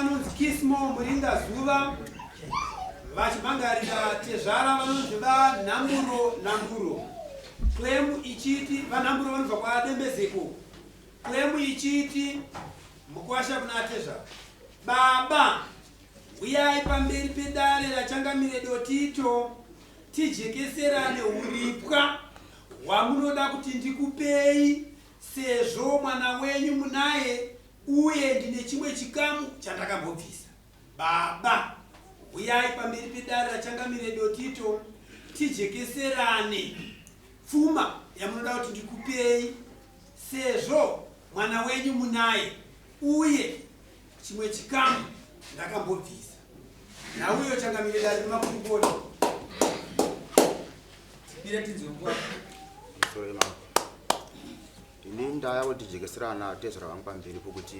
vanonzi Kismo Murindazuva vachimhangarira tezvara vanonzi VaNhamburo Nhamburo. Claim ichiti VaNhamburo vanobva kwaDembezeko. Claim ichiti mukwasha kuna tezvara. Baba, huyai pamberi pedare raChangamire Dotito tijekeserane huripwa hwamunoda kuti ndikupei sezvo mwana wenyu munaye uye ndine chimwe chikamu chandakambobvisa. Baba, huyai pamberi pedare raChangamire Dotito tijekeserane pfuma yamunoda kuti ndikupei sezvo mwana wenyu munaye uye chimwe chikamu ndakambobvisa. Nauyo Changamire dare nemakurukota. Tipire tinzwe nguva. Sorry, mama. Ini ndaya kuti jekeserana tezvara vangu pamberi pokuti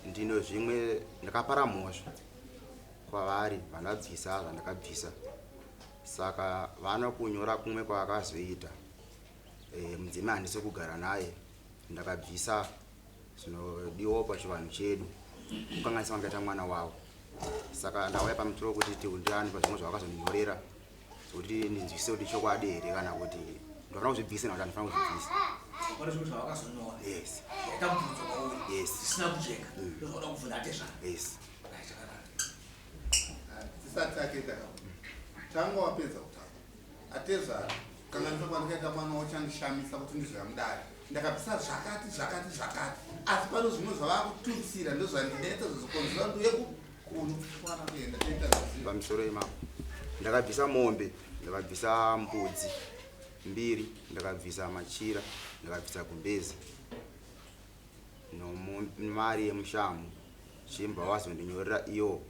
ndino zvimwe ndakapara mhosva kwavari vandabvisa zvandakabvisa saka vano kunyora kumwe kwaakazoita e, mudzimai handisi kugara naye ndakabvisa zvinodiwawo pachivanhu chedu kukanganisa vangaita mwana wavo saka ndauya pamusoro kuti tiundirane pazvimwe zvavakazondinyorera kuti ndinzwise kuti chokwadi here kana kuti ndofanira kuzvibvisa kana kuti handifanira kuzvibvisa. Pane zvimwe zvavakazonyora. Yes. Zvaita mubvunzo kwauri. Yes. Zvisina kujeka. Ndozvauda kubvunza atezvara. Yes. Right, chakanaka. Tisati takuenda ka. Tanga wapedza kutaura. Atezvara, kukanganisa kwandikaita mwana wachandishamisa kuti ndizouya mudare. Ndakabvisa zvakati zvakati zvakati. Asi pano zvimwe zvavakututsira ndozvandinetsa zvozokonzera kuti uye kuno kwana kuenda toita zvizivo. Pamusoro imapo. Ndakabvisa mombe, ndakabvisa mbudzi mbiri, ndakabvisa machira, ndakabvisa gumbezi nomari yemushamu. Chimba wazondinyorera iyo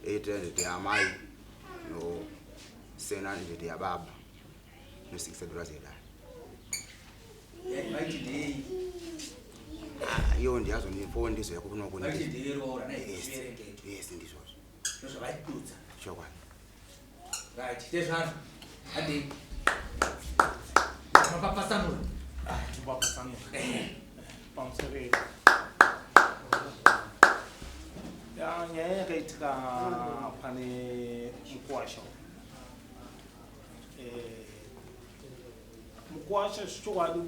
800 yaamai no 700 yababa no 6 dollars yedare. Vaiti ndei? Ah, iyo ndiyazondipo ndizoya kuno kuno. Vaiti ndei roora naye Yes. zviverengeto. Yes, ndizvozvo. Ndozvavaidudza. Chokwadi. Right, tezvara. Handei. Mapapasanura. Ah, tinopapasanura. Pamusoro edu. Ya, nyaya yakaitika pane mukuwasha. Eh, mukuwasha zvichokwadi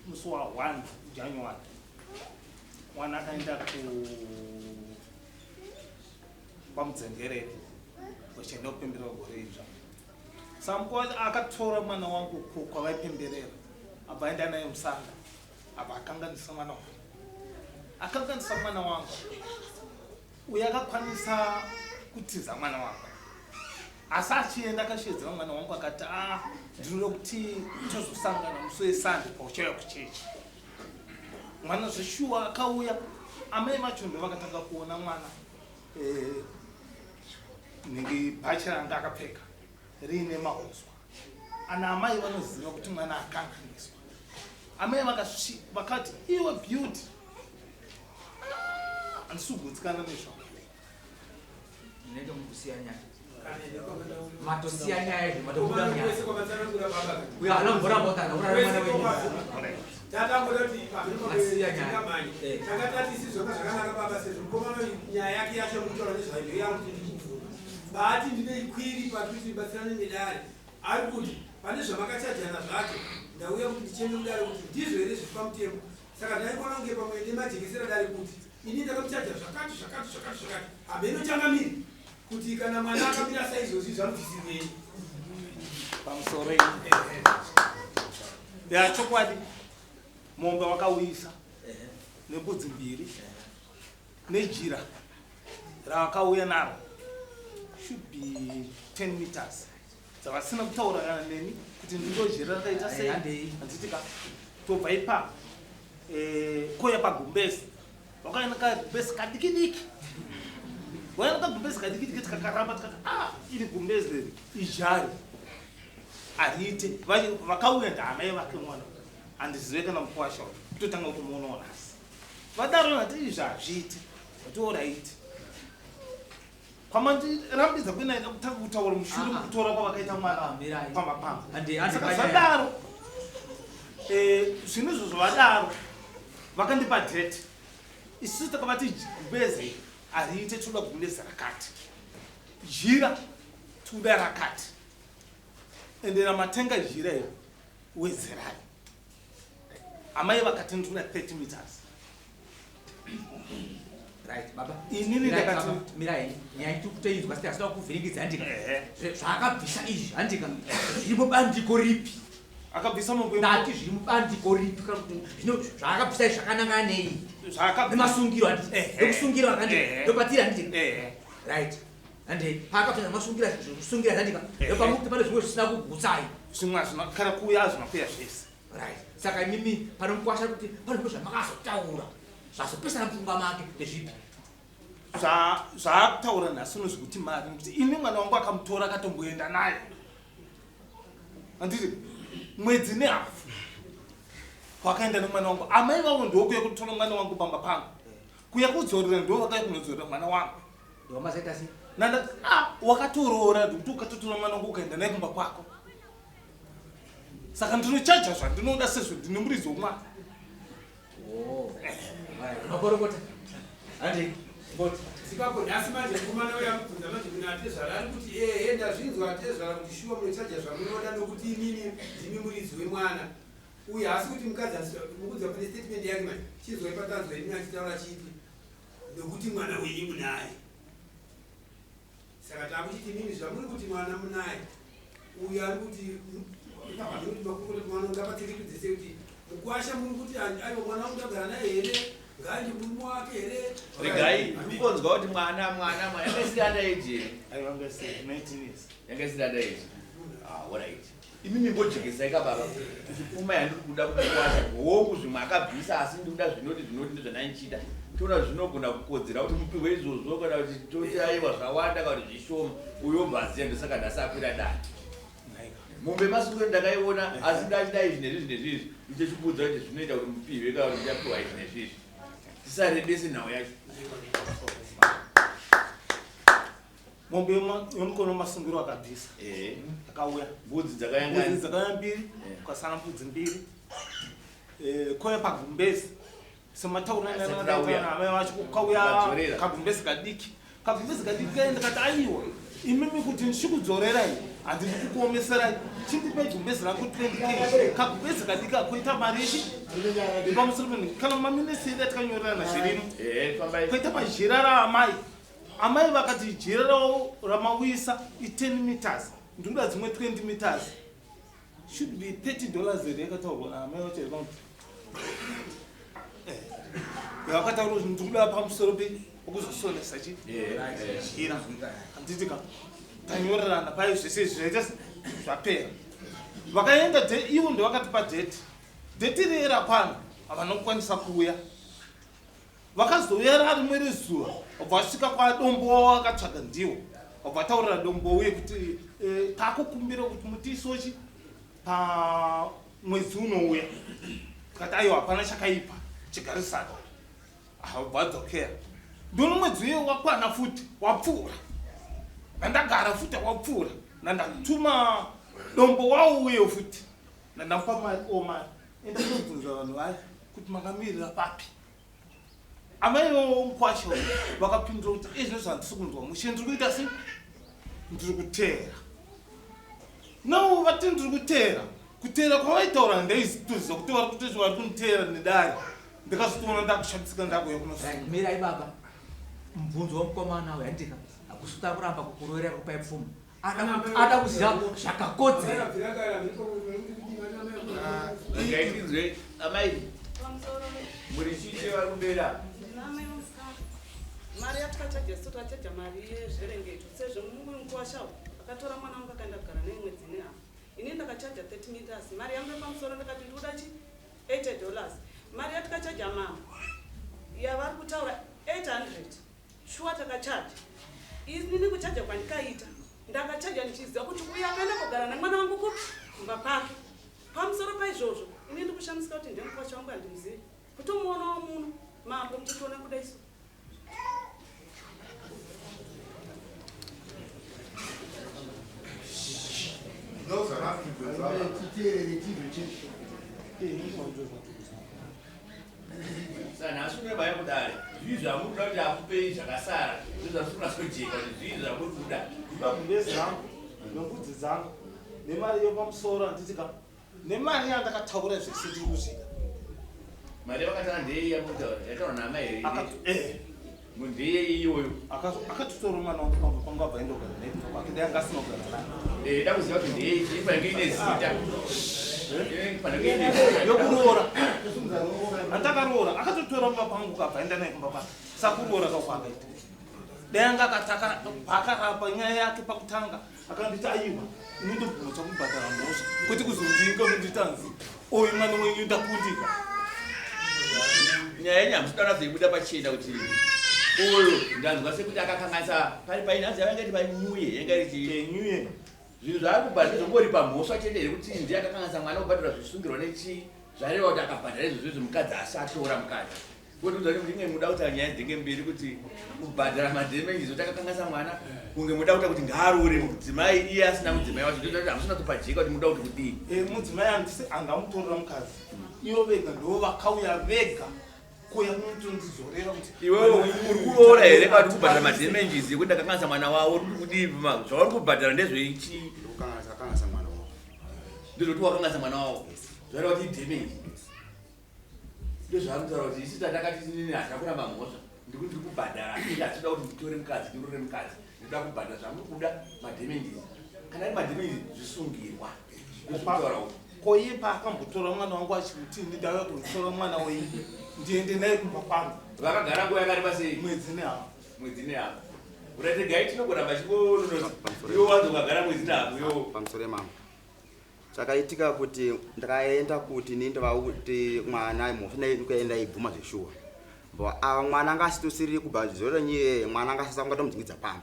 musi wa 1 January mwana akaenda ku kwamudzengerere vachienda kupemberera gore idzva. Saka akatora mwana wangu kwavaipemberera abva aenda naye musanga abva akanganisa mwana wangu. Akanganisa mwana wangu uye akakwanisa kutiza mwana wangu. Asi achienda akashedzera mwana wangu akati, ah, ndinoda kuti tozosangana musi weSande pauchauya kuchechi. Mwana zveshuwa akauya, amai vacho ndo vakatanga kuona mwana eh, nhingi bhachi ranga akapfeka riine mahuswa. Ana amai vanoziva kuti mwana akanganiswa. Amai vakati iwe Beauty, ah, handisi kugutsikana nezvako. Ndinoita mukusiya nyaya. Matosiya nyaya izvo matobuda nyaya. Uyo haana kumboramba kuti akauraya mwana wenyu. Tatangoda kuti Masiya nyaya. Eh. tanga tati isi zvanga zvakanaka baba sezvo mukomana uyu nyaya yake yacho kutaura nezvayo yangu kuti ndikubvuma baati ndine ikwiri patuti batsirane nedare ari kuti pane zvamakachajana zvacho ndauya kuti ndicheme mudare kuti ndizvo here zviri pamutemo saka ndaigona kunge pamwe nemajekesera dare kuti ini ndakamuchaja zvakati zvakati zvakati zvakati hameno changamiri kuti kana mwana akamira saizvozvi zvanobvisirwei pamusoro ya chokwadi mombe wakauyisa nembudzi mbiri nejira ravakauya naro should be 10 meters dzavasina kutaura kana neni kuti ndiro jira rakaita sei Handei. handiti ka tobva ipapo eh, koya pagumbezi wakaenda kagumbezi kadikidiki waenda kagumbezi kadikidiki tikakaramba tikati ah iri gumbezi iri ijari hariite vakauya ndaamai vake mwana handizive kana mukwasha uyu kutotanga kumuonawo nhasi vadaro ndati izvi hazviiti ndati oraiti kwamandirambidza kuenda kutanga kutaura mushure Ah, ah. mekutora kwavakaita mwana Ah, mirai. pamba pangu Handi- handi saka panyaya. zvadaro eh, zvinhu izvozvo vadaro vakandipa date isusu takavati gumbeze Hariite, toda gumbeze rakati, jira toda rakati, ende ramatenga jira iro wedzerai. Amai vakati ndinoda 30 meters. Right, baba. Inini Mirai, ndakati- baba, mirai, nyaya tiri kutoinzwa siti asina kuvhiringidza handika. Ehe. Zvaakabvisa izvi handika zviri mubandiko ripi? Akabvisa mombe. Ndati zviri mubandiko ripi? Kana kuti zvino zvaakabvisa izvi zvakanangana nei? Zvaakabvisa- Nemasungiro handiti? Ehe. Nekusungira handika? Ehe. Ndopatiri handika? Ehe. Right, handi paakabvisa nemasungira, zvekusungira handika? Ehe. Ndopamuti pane zvimwe zvisina kugutsai. Zvimwe hazvina kana kuuya, hazvina kuuya zvese. Right, saka imimi pano mukwasha kuti pane zvimwe zvamakazotaura zvazopesana mupfungwa make, ndezvipi? Zvaakutaura nhasi uno zvekuti mari, nekuti ini mwana wangu akamutora akatomboenda naye handiti mwedzi nehafu, wakaenda nemwana wangu. Amai vavo ndokuya kutora mwana wangu pamba pangu, kuya kudzorera, ndo vakauya kunodzorera mwana wangu. Ndowamazaita sei? Nanda ah, wakatoroora, ndikuti ukatotora mwana wangu ukaenda naye kumba kwako, saka ndinochaja zvandinoda sezvo ndine muridzi womwana. Oh, right, makorokota handi ngoti. Sipapo nhasi manje mukomana uyo amubvunza manje kuna atezvara, ari kuti ehe, ndazvinzwa atezvara kuti shuwa munochaja zvamunoda nokuti imimi ndimi muridzi wemwana uyu. Haasi kuti mukadzi mukudza pane statement yake manje. Chinzwai patanzwa imimi achitaura chiti nokuti mwana wenyu munaye. Saka takuchiti imimi zvamuri kuti mwana munaye, uyu ari kuti ipapa ndikuti makurukota mwana ngapatsirikidzise kuti mukwasha muri kuti aiwa, mwana wangu ndagara naye here, ngaende murume wake here? Regai, ndikunzwa kuti mwana mwana mwana yanga isiri under age here? Aiwa, ngese 19 years. Yanga isiri under age. Ah, alright, imimi ngojekesai ka baba kuti pfuma yandiri kuda kukwasha, hongu zvimwe akabvisa, asi ndikuda zvinoti zvinoti ndezvandandichida, toona zvinogona kukodzera kuti mupihwe izvozvo kana kuti toti aiwa zvawanda kana kuti zvishoma. Uyo obva aziya, ndosaka nhasi akwira dare. Mombe masungiro ndakaiona, asi ndachida izvi nezvizvi nezvizvi, ndichechikuudza kuti zvinoita kuti mupihwe kana kuti muchapiwa izvi nezvizvi. Tisarebese nhau yacho. Mombe yomukono masungiro akabvisa akauya. Mbudzi Mbudzi dzakayangana. Dzakauya mbiri. Kwasara mbudzi mbiri. Kwauya pagumbezi Asati rauya. semataura vacho kukauya. Vakadzorera. Kagumbezi kadiki, kagumbezi kadiki kaenda. Ndikati aiwa, imimi kuti ndichikudzorerai handidi kukuomeserai, chindipai gumbezi rangu 20K. Kagumbezi kadiki akoita mari ichi pamusoro penu kana maminisi edu atikanyorerana zvirimo. Fambai. Koita pajira raamai, amai vakati jira ravo ramawisa i10 meters, ndinoda dzimwe 20 meters, should be $30 here yakataurwa naamai vacho here? Kuti vakataura kuti ndikuda pamusoro pekuzosonesa chi jira, handiti ka? Tanyorerana payo zvese izvi, zvaita zvapera. Vakaenda ivo ndovakatipa date. Date riye rakwana, havana kukwanisa kuuya. Vakazouya rarimwe rezuva, vabva vasvika kwadombo wavo vakatsvaga ndiwo, vabva vataurira dombo uye kuti takukumbira kuti mutiisochi pamwedzi unouya. Tikati aiwa, hapana chakaipa, chigarisana. Vabva vadzokera. Ndono mwedzi uye wakwana futi wapfuura, nandagara futi wapfuura, nandatuma dombo wawo uye futi, nandamupa mari o mari, enda kunobvunza vanhu vaya kuti makamirira papi. Amai vomukwasha vakapindura kuti izvino zvandisi kunzwa mushe, ndiri kuita sei, ndiri kuteera. No, vati ndiri kuteera. Kuteera kwavaitaura ndaizitoziva kuti vari kuti vari kuniteera nedare. Ndikazotoona ndakushamisika, ndakuuya kunosunga. Right, mirai baba. Mubvunzo wemukomana uyu handika hakusuta kuramba kukuroverera kupai pfuma. Ada kuziva zvakakodzera. Regai tinzwe amai. Pamusoro. Muri chiche vari kumbera? Ndina amai musikana. Mari yatikachaja isu, tachaja mari yezverengeto sezvo mumwe mukuwashawo akatora mwana wangu akaenda kugara naye mwedzi nehafu. Ini ndakachaja 30 meters, mari yangu yepamusoro ndakati ndikuda chi $80. Mari yatikachaja mama yavari kutaura 800, shuwa takachaja. Inini kuchaja kwandikaita, ndakachaja ndichiziva kuti uyu akaenda kugara nemwana wangu kupi? Kumba kwake. Pamusoro paizvozvo, ini ndikushamisika kuti ndemukwasha wangu handimuzivi, kutomuonawo muno mambo muchitiona kudai so. Ndozvakapindwa. Titeerere chizvo chedu. Saka nhasi unobaya kudare zvii zvamuri kuda kuti akupei zvakasara ndozvazviri kunatsojeka kuti zvii zvamuri kuda. Magumbezi rangu nembudzi dzangu nemari yepamusoro handiti ka nemari yandakataura zvese ndiri kuzvida. Mari yakataura ndeiyi yamutaura yataura naamai here? Eh. Ndeiyi iyoyo? Akatotora mwana wangu pamba pangu abva aenda kugara naye kumba kwake dai anga asina kugara naye. Eh, da kuziva kuti ndeiyi ifanike ine zita. Ifanike ine zita. Yokuroora. Andakaroora akatotora mumba pangu kabva aenda naye kumba kwake. Sakuroora kakwakaita. Dai anga akataka paakarapa nyaya yake pakutanga akanditi aiwa inondobvuma chakubhadhara mhosva kwete kuzondinga kunditanzi oyu mwana wenyu ndakundika. Nyaya yenyu hamusi kuda kuibuda pachena kuti uyu ndanzwa sekuti akakanganisa pari paini hanzi yanga iri panyuye yanga iri chii? Nyuye. Zvinhu zvaari kubhadhara zvongoripa mhosva chete here kuti ndiye akakanganisa mwana kubhadhara zvisungirwa nechii zvareva kuti akabhadhara izvozvo izvo mukadzi asatora mukadzi. Kuti ndinge muda kuti nyaya dzinge mbiri kuti kubhadhara madhemenji zoti akakanganisa mwana kunge muda kuita kuti ngaaroore mudzimai iye asina mudzimai wacho ndozvati hamusina kutopajeka kuti muda kuti kudii. Mudzimai handisi angamutorera mukadzi ivo vega ndo vakauya vega kuuya kunotondizorera kuti iwewe uri kuroora here kana kuti kubhadhara madhemenjisi ekuti ndakakanganisa mwana wavo uri kudii zvauri kubhadhara ndezveichii? Ndikukanganisa mwana wavo. Ndezvekuti wakanganisa mwana wavo zvareva kuti idhemenji. Ndozvaari kutaura kuti isu tatakati nini hatina kuramba mhosva ndikuti ndiri kubhadhara asi hatinoda kuti nditore mukadzi ndirore mukadzi ndinoda kubhadhara zvamuri kuda madhemenjisi kana ari madhemenjisi zvisungirwa ndozvekutaura uku. Ko iye paakambotora mwana wangu achikuti ndauya kuzotora mwana wenyu ndiende naye kumba kwangu. Vakagara nguva yakareba sei? Mwedzi nehafu. Mwedzi nehafu. Urategai tinogoramba chingononoti iwe wanzi ukagara mwedzi nehafu iwo. Pamusoro yemambo. Chakaitika kuti ndakaenda kuti ini ndavakuti mwana mhosva ndaikuenda ibvuma zveshuwa. Mbo ava mwana anga asitosiriri kubva zoro nyiye mwana anga asisa kungatomudzingidza pamba.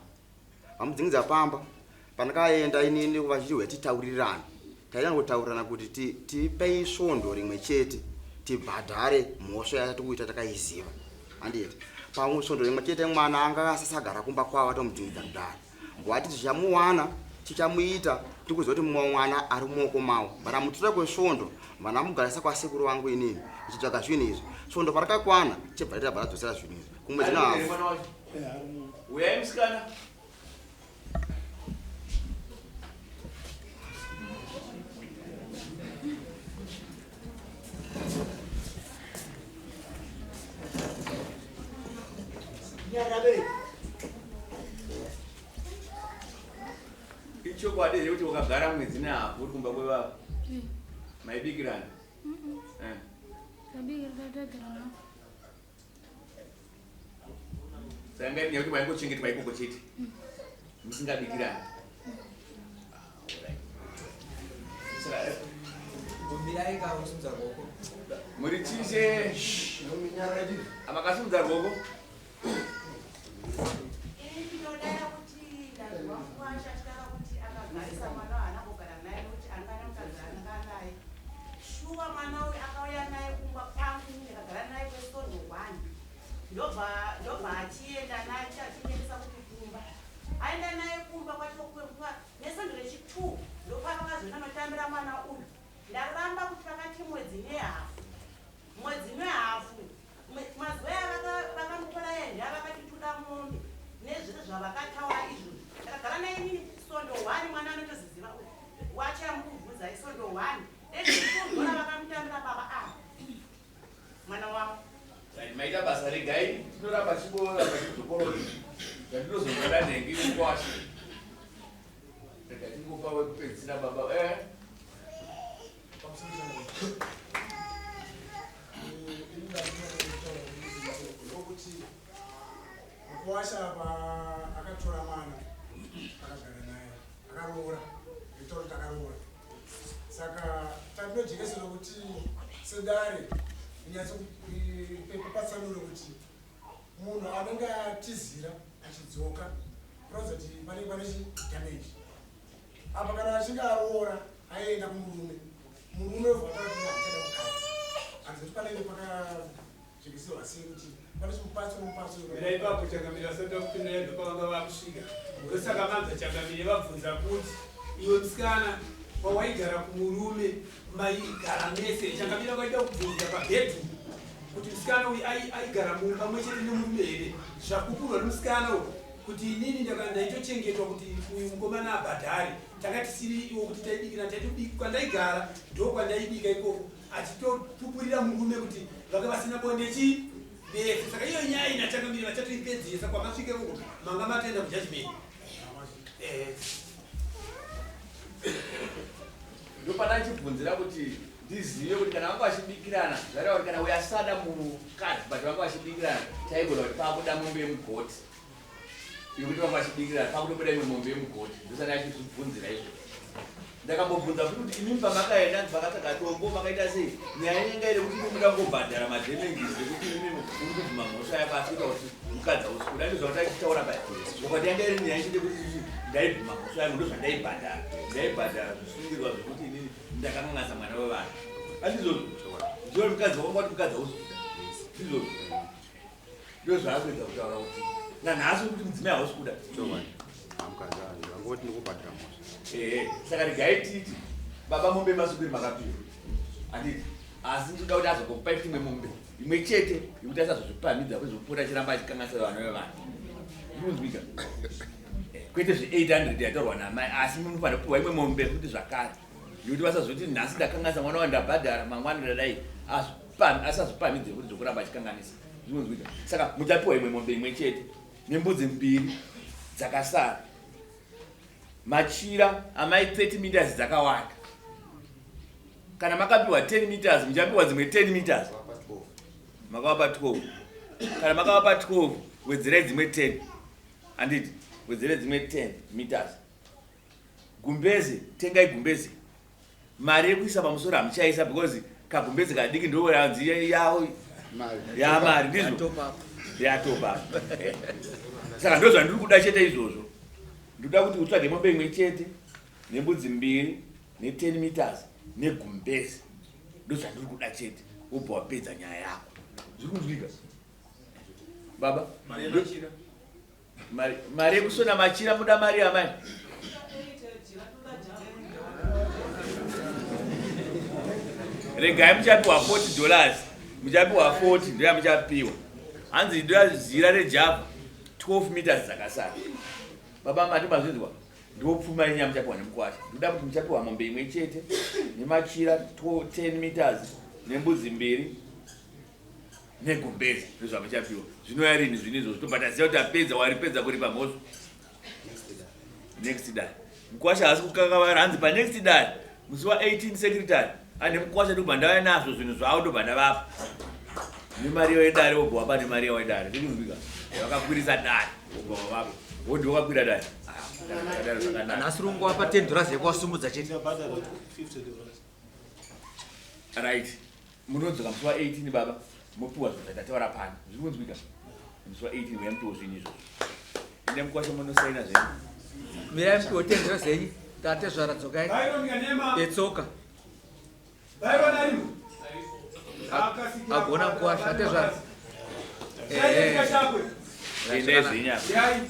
Vamudzingidza pamba pandakaenda inini vachiti huya titaurirane. Taida kutaurirana kuti tipei svondo rimwe chete tibhadhare mhosva yatiri kuita takaiziva. Handiti pamwe svondo rimwe chete mwana anga asisagara kumba kwavo atomudzingidza kudhara. Wati tichamuwana tichamuita tikuziva kuti mumwe mwana ari mumaoko mavo. Vanamutora kwesvondo vanamugarisa kwasekuru vangu inini ndichitsvaga zvinhu izvi. Svondo parakakwana chibva tabva tadzosera zvinhu izvi. Kumwedzi Ari nehafu. mwana wacho? Uyai musikana. Ichokwadi here kuti wakagara mwedzi nehafu uri kumba kwevava? Maibikirana? Saka ngati nekuti waingochengetwa ikoko chete musingabikirani. Mirai ka kusimudza ruoko. Muri chishe amakasimudza ruoko. Ini ndinodara kuti ndazwa mukwasha achitaura kuti akagarisa mwana wahaana kugara naye nekuti anga nemukadzi anga naye. Shuwa mwana uyu akauya naye kumba kwangu ndikagara naye kwesvondo 1. Ndobva achienda naye achiendesa kuti kumba. Aenda naye kumba kwacho kwemba nesvondo rechi2 ndopavakazoenda notambira mwana uyu. Ndaramba kuti vakati mwedzi nehafu. Mwedzi nehafu. Mazuva aya vakamutora enda vakati toda mombe nezvese zvavakataura izvozvo. Ndakagara naye inini svondo 1 mwana anotoziziva uyu. Wachamubvunza isvondo 1. Rezvekundora vakamutambira baba ava. Mwana wangu. Right, maita basa regai tinoramba tichingoramba tichidzokorora zvandinozongoda nhengi mukwasha. Rega tingopa wekupedzisira baba. Ndokuti mukwasha apa akatora mwana akagara naye akaroora itaura kuti akaroora. Saka tandinojekesera kuti sedare nyatso-patsanure kuti munhu anenge atizira achidzoka kuratidza kuti panenge pane chidamage. Apa kana achinge aroora aenda kumurume, murume obva ataura kuti handichada mukadzi. Hanzi kuti panenge pakajekeserwa sei kuti pane chimupatso nomupatso. Mira ipapo changamire vasati vakupinda ndopavanga vakusvika. Ndosaka manza changamire vabvunza kuti iwe musikana pawaigara kumurume maigara mese changamire vaida kubvunza pabhedhu. Kuti musikana uyu aigara mumba mwe chete nemurume here? Zvakupurwa nemusikana uyu kuti inini ndaitochengetwa kuti uyu mukomana abhadhare. Tanga tisiri iwo kuti taibikira, taitobika kwandaigara ndokwandaibika ikoko, achitopupurira murume kuti vanga vasina bonde chi vese. Saka iyo nyaya ina changamire vachatoipedzisa kwamasvika ikoko, manga matoenda kujudgment. Ndopana chibvunzira kuti ndizive kuti kana vanga vachibikirana zvareva kuti kana uyo asada mukadzi but vanga vachibikirana taigona kuti pakuda mombe yemugoti yekuti vanga vachibikirana pakutobuda imwe mombe yemugoti. Ndosati achizvibvunzira izvo. Ndakambobvunza futi kuti imimi pamakaenda pakatsvaga dombo makaita sei, nyaya yanga iri kuti muda kungobhadhara madamages ekuti imimi muri kubvuma mhosva yako asi kuita kuti mukadzi hausi kuda. Ndozvauti achitaura paya ukati yanga iri nyaya chete kuti ndaibvuma mhosva yangu ndozvandaibhadhara, ndaibhadhara zvisungirwa zvekuti inini ndakanganisa mwana wevanhu. Andizvozvo ndiyo mukadzi wanga kuti mukadzi hausi kuda, ndizvozvo ndozvaakuedza kutaura kuti nanhasi kuti mudzimai hausi kuda. Mukadzi angoti ndikubhadhara mhosva. Ehe, saka regai titi baba mombe masukuri makapiwa handiti, asi ndinoda kuti azogokupai futi imwe mombe imwe chete yekuti asazozvipamhidza kwezvokupota achiramba achikanganisa vana vevanhu. Ndinonzwika kwete zve800 yataurwa namai, asi munofanira kupiwa imwe mombe futi zvakare yekuti vasazoti nhasi ndakanganisa mwana wangu ndabhadhara, mangwana ndadai, asazvipamhidze futi zvokuramba achikanganisa. Ndinonzwika. Saka muchapiwa imwe mombe imwe chete nembudzi mbiri dzakasara, machira amai 30 meters dzakawanda. Kana makapiwa 10 meters muchapiwa dzimwe 10 meters, makavapa 12. Kana makavapa 12 wedzerai dzimwe 10, handiti, wedzerai dzimwe 10 meters. Gumbeze, tengai gumbeze. Mari yekuisa pamusoro hamuchaisa because kagumbeze kadiki ndo yanzi yawo yamari, ndizvo yatopa. Saka ndo zvandiri kuda chete izvozvo. Ndoda kuti utsvage mombe imwe chete nembudzi mbiri ne10 meters negumbeze, ndo zvandiri kuda chete, wobva wapedza nyaya yako. Zviri kunzwika baba? Mari yekusona machira muda mari amai? Regai muchapiwa $40, muchapiwa 40 ndoyamuchapiwa. Hanzi ndoyazira rejava 12 meters dzakasara. Baba mati mazvinzwa, ndopfuma yenyu yamuchapiwa nemukwasha. Ndoda kuti muchapiwa mombe imwe chete nemachira 10 meters nembudzi mbiri negumbezi, ndozvamuchapiwa. Zvinouya rini zvinhu izvozvo? Tobva taziva kuti apedza, waripedza kuripa mhosva next day. Mukwasha haasi kukakavara, hanzi panext day musi wa18 secretary ane mukwasha ndobva ndauya nazvo zvinhu zvavo, ndobva ndavapa nemari yavo yedare, wobva wapa nemari yavo yedare. Ndikunzwika, vakakwirisa dare, wobva wavapa wodi wakakwira dare. Dare zvakanaka. Nhasi rungowapa $10 yekuwasumudza chete. Right, munodzoka musi wa18 baba, mopiwa zvinhu zvatataura pano. Zviri kunzwika? Musi wa18 uya mupiwo zvinhu izvozvo. Ende mukwasha munosaina zvenyu. Mirai mupiwe $10 yenyu. Tate zvara dzokai Byron Kanema. Etsoka. Byron arimo? Agona mukwasha, atezvara. Chaitika chakwe. Endai zvenyu apa. Yai.